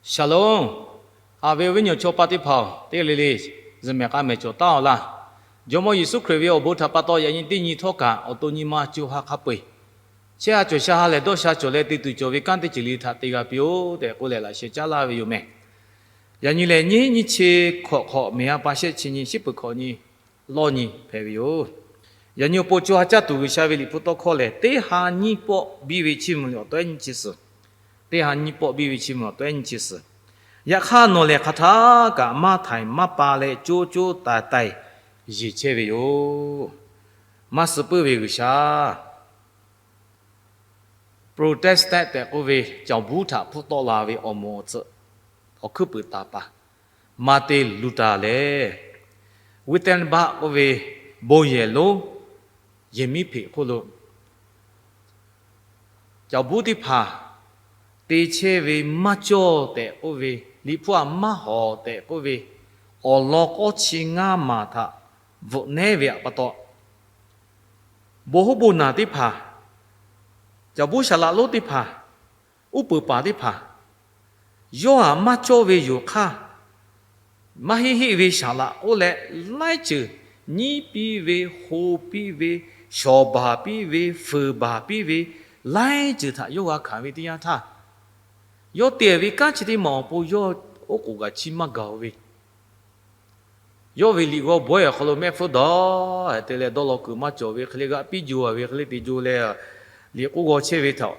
Shalom. Aˬ ve awˬ viˉ awˬ nyi chaw paˇ teˇ hpaˍ-oˬ, teˇ g'aˇ le le zuhꞈ mehˍ k'a mehˍ cawˬ taˉ-aw laˇ. Jawˇmawˇ Yeˍsuˆ Hkriꞈ ve awˬ bon htaꞈ pa taw yaꞈ nyi teˇ nyi htawˇ kaꞈ awˬ to nyi ma co ha hk'a peu-eˬ chehˇ ha cawˬ sha ha lehˬ dawˇ sha cawˬ leh te tuˬ cawˬ ve kanˉ teˇ ceuˬ le htaꞈ te g'a piˇ-oˬ tehꞈ k'oˆ leh laꞈ sheh caˉ laˇ ve yoˬ mehˍ. Yaꞈ nyi lehˬ nyiˇ hinˉ nyiˇ chi hkawꞈ hk'awꞈ, May ha pa shehˆ chi nyi, shiˉ peuˬ hkawꞈ nyi lawˇ nyi hpehꞈ ve yoˬ. Yaꞈ nyi awˬ pon co ha caˇ tuˬ G'uiˬsha ve Liꞈ hpu tawˇ hkawˇ lehˬ, teˇ ha nyiˇ pawˆ biˇ ve chiˇ mvuh awˬ tawehˉ nyiˇ chi suhˍ. Teˇ ha nyiˇ pawˆ biˇ ve chiˇ mvuh awˬ tawehˉ nyiˇ chi suhˍ. Yaꞈ hk'aˇ nawˬ lehˬ hk'aˬ htaˇ kaꞈ maˇ htaiˍ maˇ pa leh co co taiˍ taiˍ yeˬ chehˇ ve yoˬ. Maˇ suh puiˉ ve G'uiˬsha, Protestant tehꞈ k'oˆ ve cawˬ buˉ htaꞈ hpfuhˆ tawˆ la ve awˬ moˍ awˬ tcuhꞈ awˬ hkuiˉ puiˍ taˍ paˍ Martin Luther lehˬ, Wittenberg k'oˆ ve bon yehˬ lonˉ yehˬ miˉ hpeꞈ hk'oˆ lo cawˬ buˉ teˇ hpaˍ te chehˇ ve maˇ cawˇ tehꞈ k'oˆ ve, Liꞈ hpu aꞈ maˇ hawˍ tehꞈ k'oˆ ve awˬ lawn k'awˇ chi ngaˇ maˬ htaꞈ bvuhꞈ nehˉ ve pa taw, bon hoˉ bon naˬ teˇ hpaˍ, cawˬ buˉ saˍ laꞈ lonˉ teˇ hpaˍ, uˉ peunˍ paˍ teˇ hpaˍ, yawˇ htaꞈ maˇ cawˇ ve yoˬ hk'aˇ, maˇ heˆ heˆ ve saˍ laꞈ k'oˆ leh laiˉ ceuˬ nyiˉ piˇ ve, ho piˇ ve, shawˍ baˬ piˇ ve, fuiˍ baˬ piˇ ve, laiˉ ceuˬ htaꞈ yawˇ g'a hkanˍ ve teˇ yanˇ htaˇ, yawˇ te ve kanˉ chi teˇ maˬ awˬ pon yawˇ oˉ k'oˍ g'a chiˇ maˇ gaˬ-o ve, yawˇ ve liꞈ g'awˇ bawehˇ awˬ hk'aw lo mehˆ hpfuhˇ dawˬ te leh dawˇ law kuiˬ maˇ cawˬ ve hk'e le, g'aꞈ piˇ jaw-a ve hk'e le te jaw leh, liꞈ k'oˆ g'aw chehˇ ve htaꞈ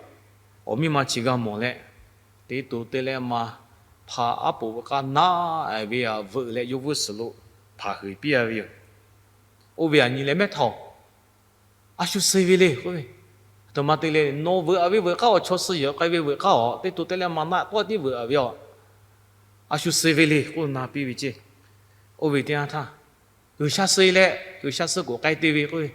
awˬ miˇ ma chi g'a mawˬ leh, te to te leh ma hpa aˉ poꞈ ve k'aˇ naˉ ve aꞈ veuꞈ leh yawˇ vuiˇ suhˍ lo hpanˍ huiˍ piˇ-a ve yoˬ. Oˇ ve aꞈ nyi leh mehˉ htaˇ-oˬ, a shu suh ve le k'oˆ ve, aˬ htoꞈ ma te le, nawˬ veuꞈ-a ve veuꞈ k'aˇ awˬ chaw suh yehˬ k'ai ve veuꞈ k'aˇ-oˬ, te to te leh ma naˆ tawˆ tiˉ veuꞈ-a ve-a, a shu suh ve le k'oˆ na piˇ ve ceˇ. Oˇ ve teˇ yanˇ htaˇ, G'uiˬsha suh leh G'uiˬsha suh k'oꞈ k'ai te ve k'oˆ ve,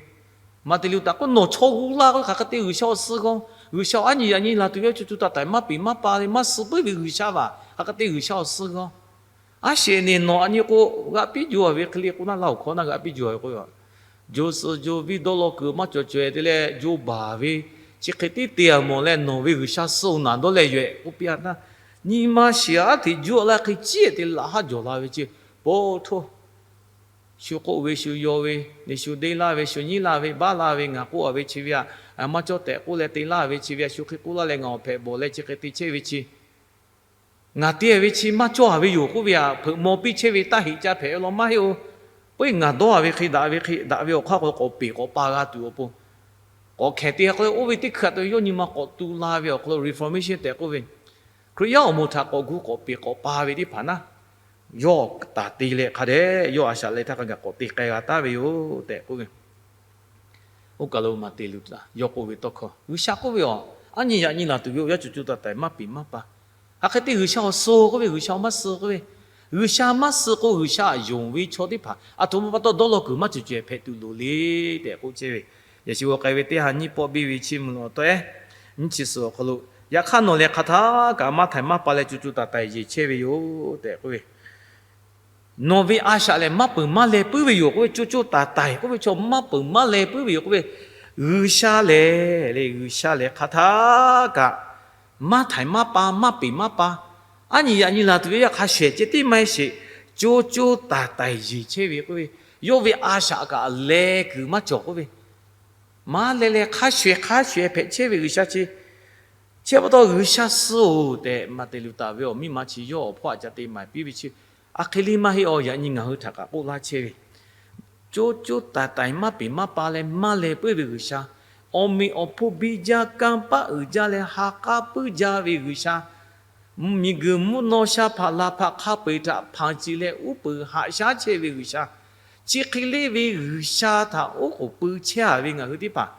Martin Luther k'oˆ, nawˬ chaw g'uˇ laˇ k'oˆ ve, hk'aˬ hk'e te G'uiˬsha awˬ suh g'aw, G'uiˬsha aˉ nyi yaꞈ nyi laˬ tuˬ ve co co taiˍ taiˍ maˇ peˍ maˇ pa ve maˇ suh puiˉ ve G'uiˬsha vaˬ, hk'aˬ hk'e te G'uiˬsha awˬ suh g'aw. A sheˍ neˬ nawˬ aꞈ nyi k'o, g'aꞈ piˇ jaw-a ve hk'e le k'oˆ naˉ laˇ-oˬ hkawˇ naˉ g'aꞈ piˇ jaw-a ve k'oˆ ve, jaw suh jaw viˇ dawˇ law kuiˬ maˇ cawˬ caweh te leh jaw baˬ ve, chi hk'e tiˉ te-a mawˬ leh nawˬ ve G'uiˬsha suh-oˬ naˬ dawˇ leh yoˬ-ehꞈ k'oˆ piˇ-a htaˇ, nyi ma shiˍ-a aˉ hteꞈ juˇ-a laˇ hk'e ciˉ-ehˍ te laꞈ haˉ jawˬ la ve ceˇ. Poˇ htoˇ, shu k'oˆ ve shu yaw ve, neˬ shu deˇ laˇ ve, shu nyiˉ laˇ ve, baˆ laˇ ve, ngaˬ k'oˆ-a ve chi ve aꞈ, maˇ cawˇ tehꞈ k'oˆ leh te laˇ ve chi ve aꞈ, shu hk'e k'oˆ laˇ leh ngaˬ awˬ hpehꞈ bawˬ leh chi hk'e te chehˇ ve chi ngaˬ te-a ve chi maˇ cawˇ-a ve yoˬ k'oˆ ve aꞈ, hpeuꞈ maw piˇ chehˇ ve taˇ heꞈ ca hpehꞈ ve law maˇ heˆ-oˬ. Puiˉ ngaˬ dawˇ-a ve hk'e daꞈ ve hk'e daꞈ ve awˬ hk'aˇ k'o k'awꞈ peˍ k'awꞈ pa g'a tuˬ awˬ pon, k'awꞈ hkehˍ te k'o, oˇ ve teˇ hkui htaꞈ to yawˇ nyi ma k'awꞈ tu la ve awˬ hk'aw lo Reformation tehꞈ k'oˆ ve, Hkriꞈ yaˇ awˬ moˍ htaꞈ k'awꞈ gu k'awꞈ peˍ k'awꞈ pa ve teˇ hpaˍ naˉ, yawˇ taˍ te leh hk'a dehꞈ yawˇ a shaꞈ leh htaˇ hk'a gaˬ k'awꞈ te k'ai g'a taˍ ve yoˬ tehꞈ k'oˆ ve. Oˇ kaˬ lo Martin Luther yawˇ k'oˆ ve tawˇ hkawˇ, G'uiˬsha k'oˆ ve, aˉ nyi yaꞈ nyi laˬ tuˬ ve awˬ yanˇ co co taiˍ taiˍ maˇ peˍ maˇ pa. Hk'aˬ hk'e te G'uiˬsha awˬ suh-oˬ k'oˆ ve, G'uiˬsha maˇ suh k'oˆ ve, G'uiˬsha maˇ suh k'o G'uiˬsha aꞈ yonˍ ve chaw teˇ hpaˍ aˬ htoꞈ ma pa taw dawˇ law kuiˬ maˇ cawˬ caweh hpehꞈ tuˬ loˍ le tehꞈ k'oˆ chehˇ ve. Yaꞈ shi g'aw k'ai ve teˇ ha nyiˇ pawˆ biˇ ve chiˇ mvuh awˬ tawehˉ nyiˇ chi suhˍ awˬ hk'aw lo, yaꞈ hk'aˇ nawˬ lehˬ hk'aˬ htaˇ kaꞈ maˇ htaiˍ maˇ pa leh co co taiˍ taiˍ yeˬ chehˇ ve yoˬ tehꞈ k'oˆ ve, nawˬ ve a shaꞈ lehˬ maˇ peuˬ maˇ leh puiˉ ve yoˬ k'oˆ ve, co co taiˍ taiˍ k'oˆ ve chaw maˇ peuˬ maˇ leh puiˉ ve yoˬ k'oˆ ve, G'uiˬsha lehˬ le, G'uiˬsha lehˬ hk'aˬ htaˇ kaꞈ maˇ htaiˍ maˇ pa, maˇ peˍ maˇ pa, aˉ nyi yaꞈ nyi laˬ tuˬ ve yaˇ hk'a shehˍ ceh tiˉ maˇ heˆ sheˍ, co co taiˍ taiˍ yeˬ chehˇ ve k'oˆ ve, yawˇ ve a shaꞈ kaꞈ leh kuiˬ maˇ cawˬ k'oˆ ve, maˇ leh leh hk'a shehˍ hk'a shehˍ hpehꞈ chehˇ ve G'uiˬsha chi, chi pa taw G'uiˬsha suh-oˬ tehꞈ Martin Luther ve awˬ miˇ ma chi yawˇ awˬ hpawˇ aꞈ ca te maˍ piˇ ve chi, a hk'e le maˇ heˆ-aw. Yaꞈ nyi ngaˬ hui htaꞈ kaꞈ k'oˆ laˇ chehˇ ve, co co taiˍ taiˍ maˇ peˍ maˇ pa leh maˇ leh puiˉ ve G'uiˬsha, awˬ meꞈ awˬ hponˇ biˇ jaˇ, kanˇ paˆ uiˍ jaˇ leh ha k'aˉ puiˉ jaˇ ve G'uiˬsha, miˬguiˬ mvuhˇ naw sha hpaꞈ laˬ hpaꞈ hk'a peu-eˬ htaꞈ hpanˍ ciˍ leh uˉ peunˍ haꞈ shaˉ chehˇ ve G'uiˬsha, chi hk'e le ve G'uiˬsha htaꞈ oˉ k'oˍ pui chehˇ-a ve ngaˬ hui teˇ hpaˍ,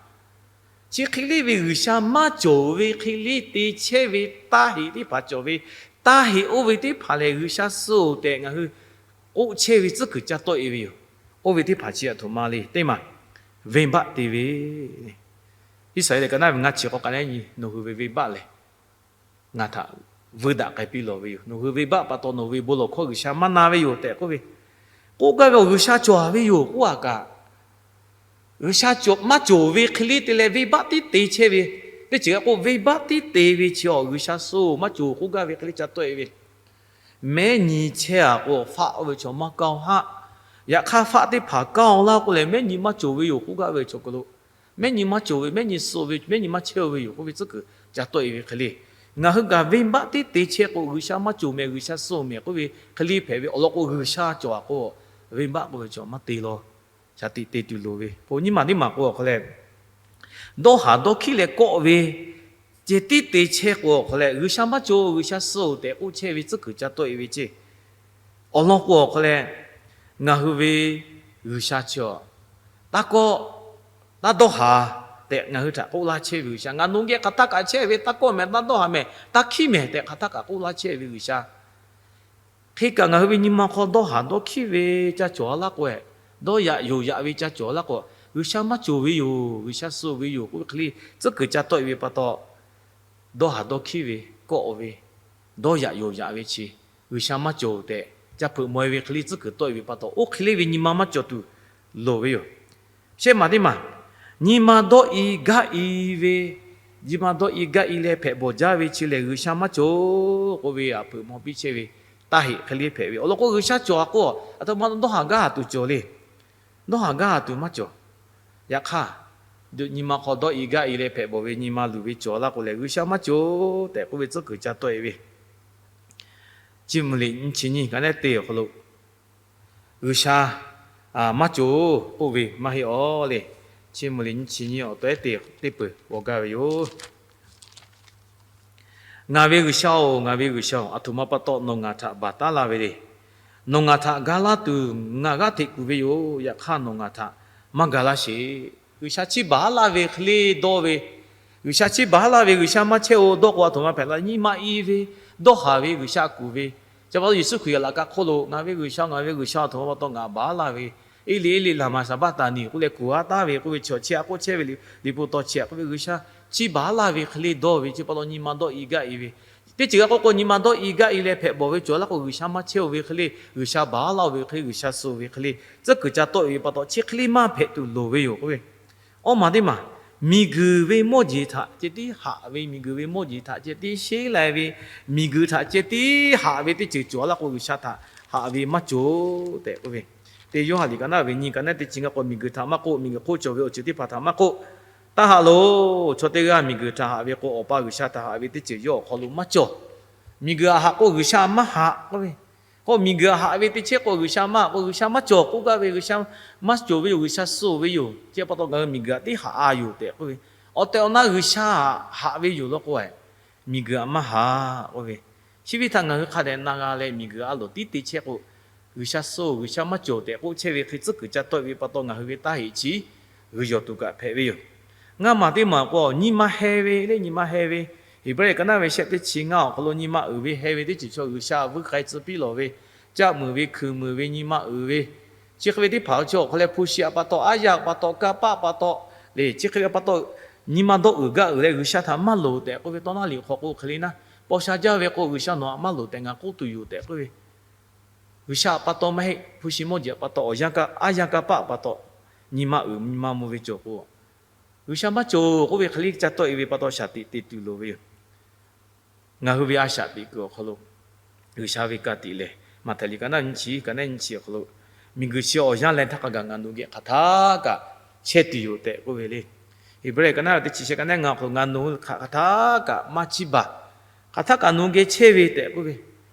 chi hk'e le ve G'uiˬsha maˇ cawˬ ve hk'e le te chehˇ ve taˇ heꞈ teˇ hpaˍ cawˬ ve, taˇ heꞈ oˇ ve teˇ hpaˍ lehˬ G'uiˬsha suh-oˬ tehꞈ ngaˬ hui k'oˆ chehˇ ve tcuhˉ kuiˬ ca tawˆ-e ve yoˬ. Oˇ ve teˇ hpaˍ chi aˬ htoꞈ ma le teˇ maˬ, venˇbaˆ te ve, Iˉsaˍreˍlaˆ ka naˉ ve ngaˇ chi k'awꞈ k'ai leh nyi, nawˬ hui ve venˇbaˆ lehˬ ngaˬ htaꞈ vuiˇ daꞈ k'ai piˇ lawˬ ve yoˬ. Nawˬ hui venˇbaˆ pa taw nawˬ ve bon lawˬ hkawˇ G'uiˬsha maˇ na ve yoˬ tehꞈ k'oˆ ve, k'oˆ gaˇ ve awˬ G'uiˬsha cawˬ-a ve yoˬ k'oˆ-a kaꞈ, G'uiˬsha maˇ cawˬ ve hk'e le te leh venˇbaˆ tiˉ te chehˇ ve, teˇ ceuˬ k'o venˇbaˆ tiˉ te ve chi awˬ G'uiˬsha suh-oˬ maˇ cawˬ k'oˆ gaˇ ve hk'e le ca tawˆ-e ve, Mehˉ nyi chehˇ-a k'o, faˆ oˇ ve chaw maˇ kaˇ-oˬ haˆ. Yaꞈ hk'aˇ, faˆ teˇ hpaˍ kaˇ-oˬ laˇ k'oˆ leh, mehˉ nyi maˇ cawˬ ve yoˬ k'oˆ gaˇ ve chaw hk'aw lo, mehˉ nyi maˇ cawˬ ve, mehˉ nyi suh ve, mehˉ nyi maˇ chehˇ-oˬ ve yoˬ k'oˆ ve tcuhˉ kuiˬ ca tawˆ-e ve hk'e le. Ngaˬ hui kaꞈ venˇbaˆ teˇ te chehˇ k'o, G'uiˬsha maˇ cawˬ mehˍ, G'uiˬsha suh mehˍ k'oˆ ve hk'e le hpehꞈ ve awˬ lawn k'o, G'uiˬsha cawˬ-a k'o, venˇbaˆ k'oˆ ve chaw maˇ te lawˬ. Shaˍ tiꞈ te tuˬ loˍ ve, k'o nyiˇ maˬ teˇ maˬ k'o awˬ hk'aw leh, dawˇ haˍ dawˇ hkiˉ leh kawˆ ve ceh tiˉ te chehˇ k'o awˬ hk'aw leh, G'uiˬsha maˇ cawˬ, G'uiˬsha suh-oˬ tehꞈ k'oˆ chehˇ ve tcuhˉ kuiˬ ca tawˆ-e ve ceˇ. Awˬ lawn k'o awˬ hk'aw leh, ngaˬ hui ve G'uiˬsha chi-a, taˇ kawˆ, taˇ dawˇ haˍ tehꞈ ngaˬ hui htaꞈ k'oˆ laˇ chehˇ ve G'uiˬsha, ngaˬ nawˬ geh hk'aˬ htaˇ kaꞈ chehˇ ve, taˇ kawˆ mehˍ, taˇ dawˇ haˍ mehˍ, taˇ hkiˉ mehˍ tehꞈ hk'aˬ htaˇ kaꞈ k'oˆ laˇ chehˇ ve G'uiˬsha. Hk'e kaꞈ ngaˬ hui ve nyi ma hk'aw dawˇ haˍ dawˇ hkiˉ ve ca cawˬ-a laˇ k'o, dawˇ yaꞈ yonˍ yaꞈ ve ca cawˬ-a laˇ k'o, G'uiˬsha maˇ cawˬ ve yoˬ, G'uiˬsha suh ve yoˬ k'oˆ ve hk'e le tcuhˉ kuiˬ ca tawˆ-e ve pa taw, dawˇ haˍ dawˇ hkiˉ ve, kawˆ ve, dawˇ yaꞈ yonˍ yaꞈ ve chi, G'uiˬsha maˇ cawˬ tehꞈ ca hpeuꞈ maw-e ve hk'e le tcuhˉ kuiˬ tawˆ-e ve pa taw, oˇ hk'e le ve nyi ma maˇ cawˬ tuˬ loˍ ve yoˬ. Shehˆ maˬ teˇ maˬ, nyi ma dawˇ i gaˇ i ve, nyi ma dawˇ i gaˇ i leh hpehꞈ bawˬ jaˇ ve chi lehˬ, G'uiˬsha maˇ cawˬ k'oˆ ve a hpeuꞈ maw piˇ chehˇ ve taˇ heꞈ hk'e le hpehꞈ ve awˬ lawn k'o, G'uiˬsha cawˬ-a k'o, aˬ htoꞈ ma dawˇ haˍ gaˇ haˍ tuˬ cawˬ le. Dawˇ haˍ gaˇ haˍ tuˬ maˇ cawˬ. Yaꞈ hk'aˇ, nyi ma hk'aw dawˇ i gaˇ i leh hpehꞈ bawˬ ve nyi ma luˬ ve cawˬ-a laˇ k'o lehˬ, G'uiˬsha maˇ cawˬ tehꞈ k'oˆ ve tcuhˉ kuiˬ ca tawˆ-e ve, Chiˇ mvuh liꞈ nyiˇ chi nyiˇ ka naˉ te awˬ hk'aw lo, G'uiˬsha maˇ cawˬ k'oˆ ve maˇ heˆ-aˬ le. Chiˇ mvuh liꞈ nyiˇ chi nyiˇ awˬ taw ehˉ te teˇ peuˬ g'aw gaˇ ve yoˬ. Ngaˬ ve G'uiˬsha-oˬ, ngaˬ ve G'uiˬsha-oˬ, aˬ htoꞈ ma pa taw nawˬ ngaˬ htaꞈ baˬ taˉ laˇ ve le. Nawˬ ngaˬ htaꞈ ga laˇ tuˬ ngaˬ g'aˇ hteꞈ kuˬ ve yoˬ. Yaꞈ hk'aˇ nawˬ ngaˬ htaꞈ maˇ ga laˇ sheˍ. G'uiˬsha chiˇ baˬ haˉ laˇ ve hk'e le dawˇ ve, G'uiˬsha chiˇ baˬ haˉ laˇ ve G'uiˬsha maˇ chehˇ-oˬ dawˇ k'o, aˬ htoꞈ ma hpehꞈ la, nyi ma i ve, dawˇ haˍ ve, G'uiˬsha kuˬ ve. Chi pa taw Yeˍsuˆ Hkriꞈ laꞈ ka hk'oˆ lo, Ngaˬ ve G'uiˬsha, ngaˬ ve G'uiˬsha, aˬ htoꞈ ma pa taw ngaˬ baˬ haˉ laˇ ve, Eˇliˆ, Eˇliˆ, laˍmaˍ saˍbaˆtaˍniˍ k'oˆ leh kuˬ haˉ taˍ ve k'oˆ ve chi awˬ chehˇ a k'oˆ chehˇ ve liꞈ hpu taw chi a k'oˆ ve, G'uiˬsha chiˇ baˬ haˉ laˇ ve hk'e le dawˇ ve, chi pa taw nyi ma dawˇ i gaˇ i ve, teˇ ceuˬ g'a k'oˆ k'o, nyi ma dawˇ i gaˇ i leh hpehꞈ bawˬ ve cawˬ laˇ k'o, G'uiˬsha maˇ chehˇ-oˬ ve hk'e le, G'uiˬsha baˬ haˉ laˇ-oˬ ve hk'e le, G'uiˬsha suh ve hk'e le, tcuhˉ kuiˬ ca tawˆ-e ve pa taw, chi hk'e le maˇ hpehꞈ tuˬ loˍ ve yoˬ k'oˆ ve. Awˇ maˬ teˇ maˬ, miˬguiˬ ve mawˇ jeˬ htaꞈ ceh tiˉ haꞈ ve, miˬguiˬ ve mawˇ jeˬ htaꞈ ceh tiˉ sheˉ lai ve, miˬguiˬ htaꞈ ceh tiˉ haꞈ ve teˇ ceuˬ cawˬ laˇ k'o, G'uiˬsha htaꞈ haꞈ ve maˇ cawˬ tehꞈ k'oˆ ve. Teˇ Yoˇhanˬ liꞈ ka naˉ ve nyiˇ ka naˉ teˇ chi ngaˇ k'o, miˬguiˬ htaꞈ maˇ k'oˆ, miˬguiˬ hk'oˆ cawˬ ve awˬ ceuˬ teˇ hpaˍ htaꞈ maˇ k'oˆ, taˇ haꞈ loˬ. Chaw teˇ g'aˇ miˬguiˬ htaꞈ haꞈ ve k'o, Awˬ pa G'uiˬsha htaꞈ haꞈ ve teˇ ceuˬ yawˇ awˬ hk'aw lo maˇ cawˬ. Miˬguiˬ htaꞈ haꞈ k'o, G'uiˬsha maˇ haꞈ k'oˆ ve. K'o miˬguiˬ htaꞈ haꞈ ve teˇ chehˇ k'o, G'uiˬsha maˇ haꞈ k'o, G'uiˬsha maˇ cawˬ k'oˆ gaˇ ve, G'uiˬsha maˇ cawˬ ve yoˬ, G'uiˬsha suh ve yoˬ. Chi pa taw ngaˬ hui miˬguiˬ htaꞈ tiˉ haꞈ-a yoˬ tehꞈ k'oˆ ve. Awˬ tehˬ awˬ na G'uiˬsha htaꞈ haꞈ ve yoˬ law k'o, miˬguiˬ htaꞈ maˇ haꞈ k'oˆ ve. Chi ve htaꞈ ngaˬ hui hk'a dehꞈ na g'a leh, miˬguiˬ a loˍ tiˉ te chehˇ k'o, G'uiˬsha suh, G'uiˬsha maˇ cawˬ tehꞈ k'oˆ chehˇ ve hk'e tcuhˉ kuiˬ ca tawˆ-e ve pa taw, ngaˬ hui ve taˇ heꞈ chi g'uiˬ yawˬ tuˬ kaꞈ hpehꞈ ve yoˬ. Ngaˇ maˬ teˇ maˬ k'o, nyi ma heh ve le, nyi ma heh ve. Heˍbrehˇ ka naˉ ve shehˆ teˇ chi ngaˇ awˬ hk'aw lo nyi ma uiˍ ve heh ve teˇ ceuˬ chaw G'uiˬsha vuiˇ k'ai tcuh piˇ lawˬ ve, caˆ muiˬ ve, hkuiˬ muiˬ ve, nyi ma uiˍ ve, chi hk'e ve teˇ hpaˍ chi awˬ hk'aw leh hpu shi htaꞈ pa taw, aˉ yaˇ pa taw, kanˇ paˆ pa taw, le chi hk'e ve pa taw, nyi ma dawˇ uiˍ gaˇ uiˍ leh G'uiˬsha htaꞈ maˇ loˍ tehꞈ k'oˆ ve tawˇ naˉ liꞈ hk'aw k'o hk'e le naˉ, paw sha jaˇ ve k'o, G'uiˬsha nawˬ htaꞈ maˇ loˍ tehꞈ ngaˬ k'oˆ tuˬ yoˬ tehꞈ k'oˆ ve, G'uiˬsha pa taw maˇ heˆ, hpu shi mawˇ jeˬ pa taw, awˬ yanˇ ka, aˉ yanˇ kanˇ paˆ pa taw, nyi ma uiˍ nyi ma mvuh ve cawˬ k'o, G'uiˬsha maˇ cawˬ k'oˆ ve hk'e le ca tawˆ-e ve pa taw, shaˍ tiꞈ te tuˬ loˍ ve yoˬ. Ngaˬ hui ve a shaꞈ teꞈ kuiˬ awˬ hk'aw lo G'uiˬsha ve ka tiꞈ lehˬ, Maꞈhtehˍ liꞈ ka naˉ nyiˇ chi, ka naˉ nyiˇ chi awˬ hk'aw lo, miˬguiˬ chi awˬ yanˇ leh htaˇ hk'a gaˬ ngaˬ nawˬ geh hk'aˬ htaˇ kaꞈ chehˇ tuˬ yoˬ tehꞈ k'oˆ ve le. Heˍbrehˇ ka naˉ ve teˇ chi shehˆ ka naˉ ngaˇ awˬ hk'aw lo, ngaˬ nawˬ hui hk'aˬ htaˇ kaꞈ maˇ chiˇ baˬ, hk'aˬ htaˇ kaꞈ nawˬ geh chehˇ ve tehꞈ k'oˆ ve.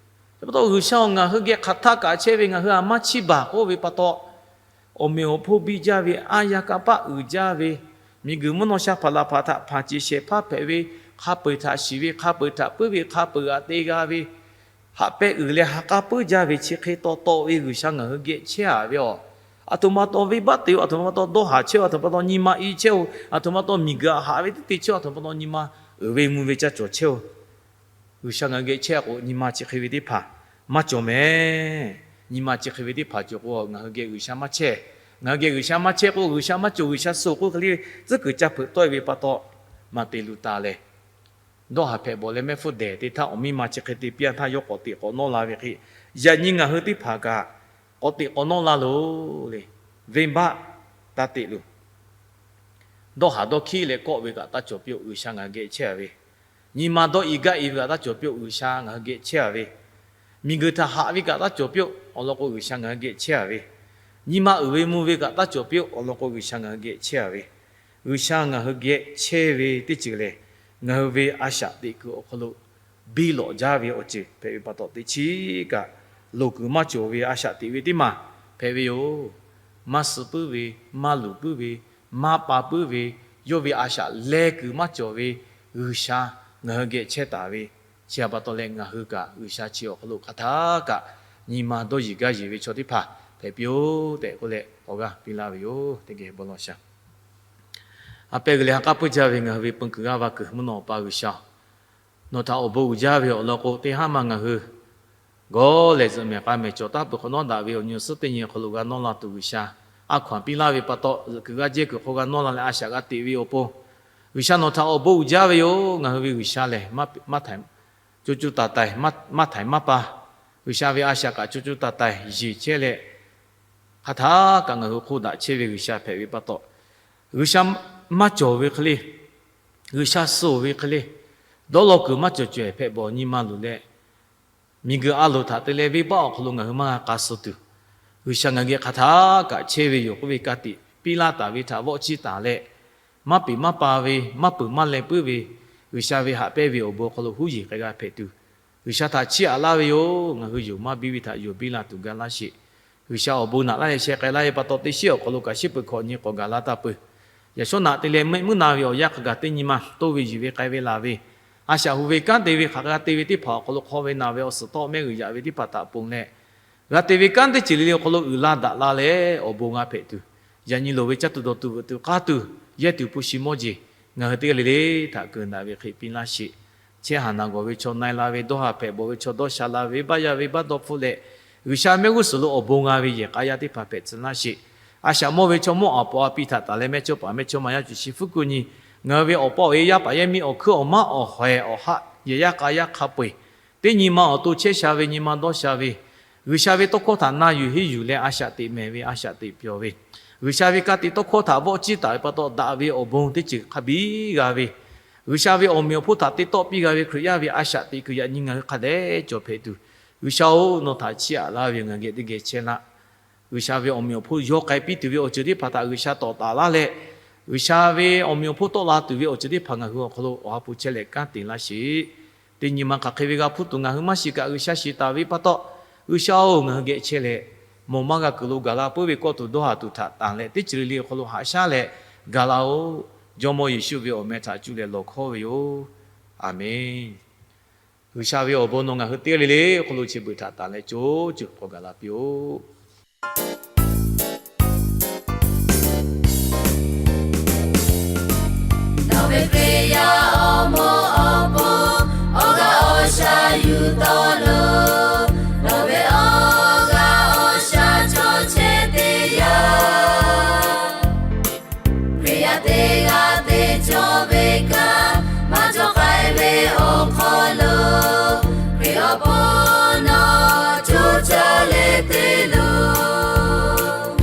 Chi pa taw G'uiˬsha-oˬ, ngaˬ hui geh hk'aˬ htaˇ kaꞈ chehˇ ve, ngaˬ hui a maˇ chiˇ baˬ k'oˆ ve pa taw, awˬ meꞈ awˬ hponˇ biˇ jaˇ ve, aˉ yanˇ kanˇ paˆ uiˍ jaˇ ve, miˬguiˬ mvuhˇ naw sha hpaˍ laˬ hpaˍ htaꞈ hpanˍ ceˬ shehˍ hpaˇ hpehꞈ ve, hk'a peu-eˬ htaꞈ shiˍ ve, hk'a peu-eˬ htaꞈ puiˉ ve, hk'a peu-eˬ g'aꞈ te g'a ve, haꞈ pehnˇ uiˍ leh ha k'aˉ puiˉ jaˇ ve chi hk'e taw taw ve G'uiˬsha ngaˬ hui geh chehˇ-a ve awˬ, aˬ htoꞈ ma taw venˇbaˆ te-o, aˬ htoꞈ ma taw dawˇ haˍ chehˇ-o, aˬ htoꞈ ma taw nyi ma i chehˇ-o, aˬ htoꞈ ma taw miˬguiˬ htaꞈ haꞈ ve teˇ te chehˇ-o, aˬ htoꞈ ma taw nyi ma uiˍ ve mvuh ve caˇ cawˬ chehˇ-o. G'uiˬsha ngaˬ hui geh chehˇ k'o, nyi ma chi hk'e ve teˇ hpaˍ maˇ cawˬ mehˍ. Nyi ma chi hk'e ve teˇ hpaˍ cawˬ k'o, ngaˬ hui geh G'uiˬsha maˇ chehˇ. Ngaˬ hui geh G'uiˬsha maˇ chehˇ k'o, G'uiˬsha maˇ cawˬ, G'uiˬsha suh k'oˆ hk'e le tcuhˉ kuiˬ ca hpeuꞈ tawˆ-e ve pa taw, maˇ te lu taˍ leh, dawˇ haˍ hpehꞈ bawˬ leh mehˆ hpfuhˇ dehˬ te htaˇ, awˬ miˇ ma chi hk'e te piˇ-a htaˇ yawˇ k'awꞈ teꞈ k'awꞈ nawˇ la ve hk'e, yaꞈ nyi ngaˬ hui teˇ hpaˍ kaꞈ k'awꞈ teꞈ k'awꞈ nawˇ la loˬ le. Venˇbaˆ taˇ teꞈ loˬ. Dawˇ haˍ dawˇ hkiˉ leh kawˆ ve kaꞈ taˇ cawˬ piˇ-oˬ, G'uiˬsha ngaˬ hui geh chehˇ-a ve. Nyi ma dawˇ i gaˇ i ve kaꞈ taˇ cawˬ piˇ-oˬ, G'uiˬsha ngaˬ hui geh chehˇ-a ve. Miˬguiˬ htaꞈ haꞈ ve kaꞈ taˇ cawˬ piˇ-oˆ. Awˬ lawn k'o, G'uiˬsha ngaˬ hui geh chehˇ-a ve, nyi ma uiˍ ve mvuh ve kaꞈ taˇ cawˬ piˇ-oˆ. Awˬ lawn k'o, G'uiˬsha ngaˬ hui geh chehˇ-a ve, G'uiˬsha ngaˬ hui geh chehˇ ve teˇ ceuˬ lehˬ, ngaˬ hui ve a shaꞈ teꞈ kuiˬ awˬ hk'aw lo biˇ lawꞈ jaˇ ve awˬ ceuˬ hpehꞈ ve pa taw, teˇ chiˉ kaꞈ loˍ kuiˬ maˇ cawˬ ve a shaꞈ teꞈ ve teˇ maˬ hpehꞈ ve yoˬ. Maˇ suh puiˉ ve, maˇ luˬ puiˉ ve, maˇ pa puiˉ ve, yawˇ ve a shaꞈ leh kuiˬ maˇ cawˬ ve G'uiˬsha ngaˬ hui geh chehˇ taˍ ve, chi htaꞈ pa taw leh ngaˬ hui kaꞈ G'uiˬsha chi awˬ hk'aw lo hk'aˬ htaˇ kaꞈ nyi ma dawˇ yeˬ gaˇ yeˬ ve chaw teˇ hpaˍ hpehꞈ piˇ-oˆ tehꞈ k'oˆ leh awˬ g'aˇ piˇ laˇ ve yoˬ. Teˇ geh bon lawˬ shaˍ. A pehˇ g'uiˬ leh ha k'aˉ puiˉ jaˇ ve ngaˬ hui ve peu kuiˬ g'aˇ va kuiˬ mvuhˇ naw pa G'uiˬsha, nawˬ htaꞈ awˬ bon uiˍ jaˇ ve awˬ lawn k'o, teˇ haˉ ma ngaˬ hui gawˇ lehˬ zuhꞈ mehˍ k'a mehˍ cawˬ taˉ peuˬ hk'awꞈ nawˉ daꞈ ve awˬ nyi awˬ suhˉ teˇ nyi awˬ hk'aw lo g'a nawˇ la tuˬ G'uiˬsha, a hkaw anˬ piˇ laˇ ve pa taw, zuhꞈ kuiˬ g'aˇ jehˇ kuiˬ hk'aw g'a nawˇ la leh a shaꞈ g'a teꞈ ve awˬ pon, G'uiˬsha nawˬ htaꞈ awˬ bon uiˍ jaˇ ve yoˬ. Ngaˬ hui ve G'uiˬsha lehˬ, maˇ htaiˍ, co co taiˍ taiˍ, maˇ htaiˍ maˇ pa, G'uiˬsha ve a shaꞈ kaꞈ co co taiˍ taiˍ yeˬ chehˇ leh, hk'aˬ htaˇ kaꞈ ngaˬ hui hk'oˆ daꞈ chehˇ ve G'uiˬsha hpehꞈ ve pa taw, G'uiˬsha maˇ cawˬ ve hk'e le, G'uiˬsha suh-oˬ ve hk'e le, dawˇ law kuiˬ maˇ cawˬ cawehˬ hpehꞈ bawˬ nyi ma luˬ leh, miˬguiˬ a loˍ htaꞈ te leh venˇbaˆ awˬ hk'aw lo ngaˬ hui maˇ g'a k'a suh tuˬ, G'uiˬsha ngaˬ geh hk'aˬ htaˇ kaꞈ chehˇ ve yoˬ k'oˆ ve ka tiꞈ piˇ laˇ taˍ ve htaꞈ vawˆ chiˇ taˍ leh, maˇ peꞈ maˇ pa ve, maˇ peuˬ maˇ leh puiˉ ve, G'uiˬsha ve haꞈ pehnˇ ve awˬ bon awˬ hk'aw lo huˉ yeˬ k'ai g'a hpehꞈ tuˬ, G'uiˬsha htaꞈ chiˇ aꞈ laˇ ve yoˬ. Ngaˬ hui yonˍ maˇ biˇ ve htaꞈ yonˍ biˇ la tuˬ gaˇ laˇ sheˍ. G'uiˬsha awˬ bon naꞈ laˇ leh sheh k'ai laˇ ve pa taw, teˇ shiˉ awˬ hk'aw lo kaꞈ shiˉ peuˬ hkawꞈ nyi k'awꞈ gaˬ la taˇ peuˬ. Yaꞈ shawˉ naꞈ te leh mehˆ muiˉ na ve awˬ yanˇ hk'a gaˬ teˇ nyi ma toˇ ve yuˬ ve k'ai ve laˬ ve, a shaꞈ hu ve kanˉ te ve hk'aˬ g'a te ve teˇ hpaˍ awˬ hk'aw lo hk'aw ve naˬ ve awˬ suhˍ tawˆ mehˆ g'uiˬ yaꞈ ve teˇ hpaˍ htaꞈ ponˬ leh, g'a te ve kanˉ teˇ ceuˬ le le awˬ hk'aw lo uiˍ la daꞈ la leh awˬ bon g'a hpehꞈ tuˬ, yaꞈ nyi loˍ ve caˇ tuˬ dawˬ tuˬ veuꞈ tuˬ k'aˇ tuˬ yehˇ tuˬ hpu shi mawˇ jeˬ ngaˬ hui teˇ g'aˇ le le htaꞈ keunˍ daꞈ ve hk'e piˇ laˇ sheˍ. Chehˇ haˍ naˬ gawˬ ve chaw na-e la ve, dawˇ haˍ hpehꞈ bawˬ ve chaw dawˇ sha la ve, baˆ yaˇ ve baˆ dawˇ hpfuhˆ leh, G'uiˬsha mehˆ g'uˇ suhˍ lo awˬ bon g'a ve yehˬ k'a yaˇ teˇ hpaˍ hpehꞈ tcuh laˇ sheˍ. A shaꞈ mawˇ ve chaw mawˇ aˬ paw a piˇ htaꞈ taˍ leh mehˇ chawˇ paˍ mehˇ chawˇ ma yaˇ cuˬ shi hpfuhˇ kuˆ nyi, ngaˬ hui ve awˬ pa awˬ e yaˇ paˍ yaˇ miˇ awˬ hkuiˉ awˬ maˉ awˬ hawehˍ awˬ haˆ yehˬ yaˇ k'a yaˇ hk'a peu-eˬ, teˇ nyi ma awˬ to chehˇ sha ve nyi ma dawˇ sha ve, G'uiˬsha ve tawˇ hkawˇ htaꞈ na yuˬ henˇ yuˬ leh a shaꞈ teꞈ mehˍ ve a shaꞈ teꞈ pyawˬ ve, G'uiˬsha ve ka tiꞈ tawˇ hkawˇ htaꞈ vawˆ chiˇ taˍ ve pa taw daꞈ ve awˬ bon teˇ ceuˬ hk'a biˇ g'a ve, G'uiˬsha ve awˬ meꞈ awˬ hponˇ htaꞈ te tawˆ piˇ g'a ve Hkriꞈ yaˇ ve a shaꞈ teꞈ kuiˬ yaꞈ nyi ngaˬ hui hk'a dehꞈ cawˬ hpehꞈ tuˬ, G'uiˬsha-oˬ, nawˬ htaꞈ chiˇ aꞈ laˇ ve ngaˬ geh teˇ geh chehˇ laˇ. G'uiˬsha ve awˬ meꞈ awˬ hponˇ yawˇ k'ai piˇ tuˬ ve awˬ ceuˬ teˇ hpaˍ htaꞈ G'uiˬsha tawˍ taˍ laˇ leh, G'uiˬsha ve awˬ meꞈ awˬ hponˇ tawˆ la tuˬ ve awˬ ceuˬ teˇ hpaˍ ngaˬ hui awˬ hk'aw lo awˬ ha hpu chehˇ leh kanˉ te laˇ sheˍ. Teˇ nyi ma hk'aˬ hk'e ve g'a hpuˇ tuˬ ngaˬ hui maˇ shiˍ kaꞈ, G'uiˬsha shiˍ taˍ ve pa taw, G'uiˬsha-oˬ, ngaˬ hui geh chehˇ leh, mawˬ maˇ g'a kuiˬ lo gaˬ la puiˉ ve kawˇ tuˬ dawˇ haˍ tuˬ htaꞈ tanˬ leh, teˇ ceuˬ le le awˬ hk'aw lo haꞈ shaˉ leh gaˬ la-oˬ. Jawˇmawˇ Yeˍsuˆ ve awˬ meh htaꞈ cuˇ leh lawˬ hkawˉ ve yoˬ. Aˬmenˍ. G'uiˬsha ve awˬ bon nawˬ ngaˬ hui teˇ g'aˇ le le awˬ hk'aw lo chi beuꞈ htaꞈ tanˬ leh co ceuˬ k'awꞈ gaˬ la piˇ-oˆ. Nawˬ ve Hkriꞈ yaˇ awˬ moˍ awˬ pon awˬ g'aˇ awˬ shaˍ yuˬ tawˆ loˬ. Nawˬ ve awˬ g'aˇ awˬ shaˍ chaw chehˇ teˇ yanˇ, Hkriꞈ yaˇ teˇ g'aˇ te cawˇ ve kaꞈ maˇ cawˬ k'ai ve awˬ hk'aw lo, Hkriꞈ awˬ pon nawˬ coˇ caˇ leh te loˬ.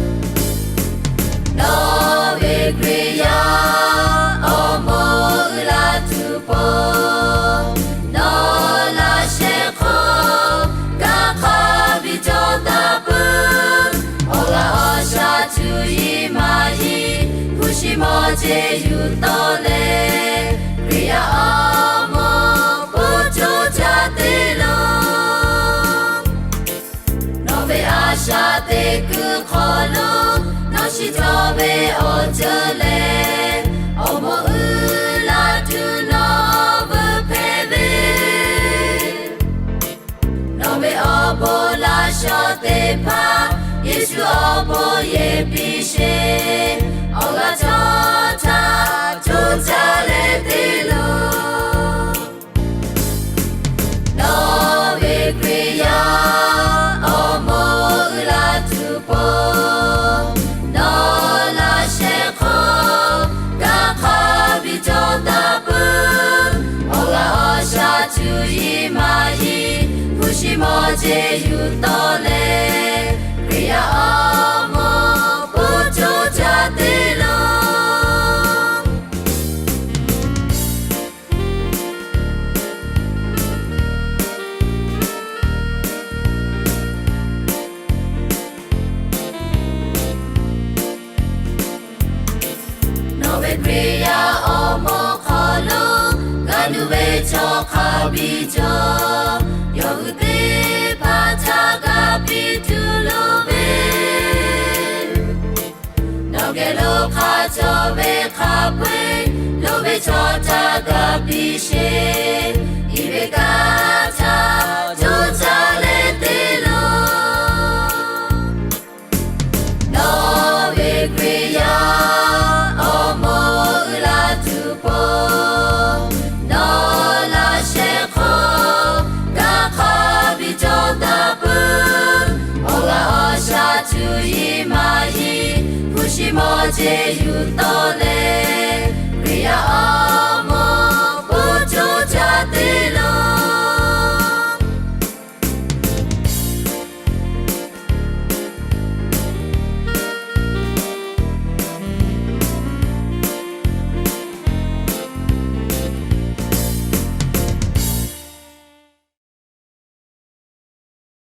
Nawˬ ve Hkriꞈ yaˇ awˬ moˍ uiˍ la tuˬ pon, nawˬ laꞈ sheh hk'aw kanˇ hk'a biˇ cawˬ taˍ peuˬ. Awˬ g'aˇ awˬ shaˍ cuˇ yiˍ maˇ yiˍ hpu shi mawˇ jeˬ yuˬ tawˆ leh, Hkriꞈ yaˇ awˬ moˍ hpu coˇ caˇ te loˬ. Nawˬ ve a shaꞈ teꞈ kuiˬ hk'aw lo nawˬ shiˍ cawˬ ve awˬ ceuˬ lehˬ, awˬ moˍ uiˍ la tuˬ nawˬ veuꞈ hpehꞈ ve, nawˬ ve awˬ bon laꞈ shawnˍ teˇ hpaˍ Yeˍsuˆ awˬ bon yehˬ piˇ sheˍ. Awˬ g'aˇ chaw htaꞈ coˇ caˇ leh te loˬ. Nawˬ ve Hkriꞈ yaˇ awˬ moˍ uiˍ la tuˬ pon, nawˬ laꞈ sheh hk'aw kanˇ hk'a biˇ cawˬ taˍ peuˬ. Awˬ g'aˇ awˬ shaˍ cuˇ yiˍ maˇ yiˍ hpu shi mawˇ jeˬ yuˬ tawˆ leh, Hkriꞈ yaˇ awˬ moˍ hpu coˇ caˇ te loˬ. hk'a biˇ cawˬ. Yawˇ hui teˇ hpaˍ htaꞈ ga piˇ tuˬ loˍ ve, nawˬ geh lo hk'a cawˬ ve hk'a peu-eˬ loˍ ve chaw htaꞈ ga piˇ sheˍ. Iˉ ve kaꞈ htaꞈ coˇ caˇ leh te loˬ. Nawˬ ve Hkriꞈ yaˇ awˬ moˍ uiˍ la tuˬ pon, nawˬ laꞈ sheh hk'aw gaˬ hk'a biˇ cawˬ taˍ peuˬ. Awˬ g'aˇ awˬ shaˍ cuˇ yiˍ maˇ yiˍ, hpu shi mawˇ jeˬ yuˬ tawˆ leh, Hkriꞈ yaˇ awˬ